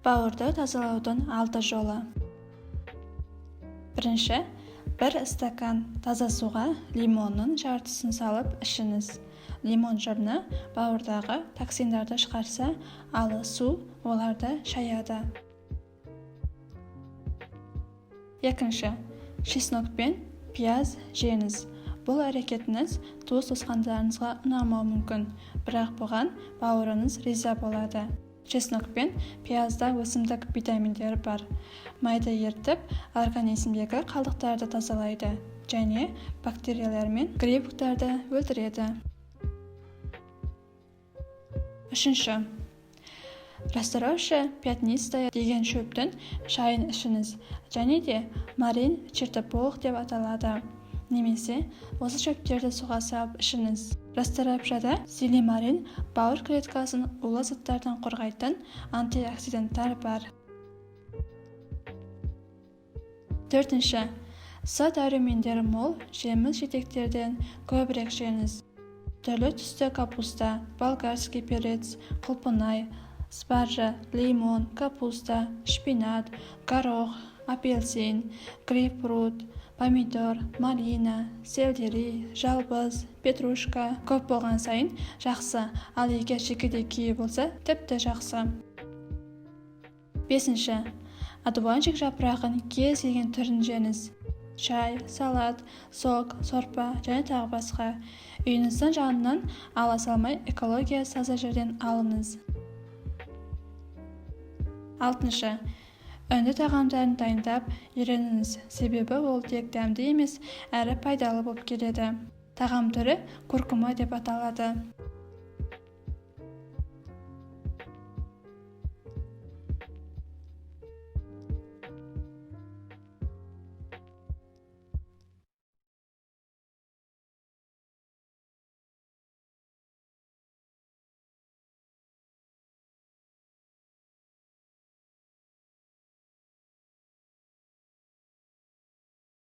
Бауырды тазалаудың 6 жолы. Бірінші, бір стакан таза суға лимонның жартысын салып ішіңіз. Лимон жұрны бауырдағы токсиндарды шығарса, ал су оларды шаяды. Екінші, чеснок пен пияз жеңіз. Бұл әрекетіңіз туыс-туысқандарыңызға ұнамауы мүмкін, бірақ бұған бауырыңыз риза болады. Чеснок пен пиязда өсімдік витаминдері бар. Майды ерітіп, организмдегі қалдықтарды тазалайды және бактериялар мен грибоктарды өлтіреді. Үшінші, расторопша пятнистая деген шөптің шайын ішіңіз және де марин чертополох деп аталады. Немесе осы шөптерді суға салып ішіңіз. Расторопшада силимарин бауыр клеткасын улы заттардан қорғайтын антиоксиданттар бар. Төртінші, С дәрумендері мол жеміс-жидектерден көбірек жеңіз. Түрлі түсті капуста, болгарский перец, құлпынай, спаржа, лимон, капуста, шпинат, горох, апельсин, грейпфрут, помидор, малина, сельдерей, жалбыз, петрушка көп болған сайын жақсы, ал егер шикідей күйі болса, тіпті жақсы. Бесінші, одуванчик жапырағын кез келген түрін жеңіз. Шай, салат, сок, сорпа және тағы басқа. Үйіңіздің жанынан ала салмай, экологиясы таза жерден алыңыз. Алтыншы, үнді тағамдарын дайындап үйреніңіз, себебі ол тек дәмді емес, әрі пайдалы болып келеді. Тағам түрі куркума деп аталады.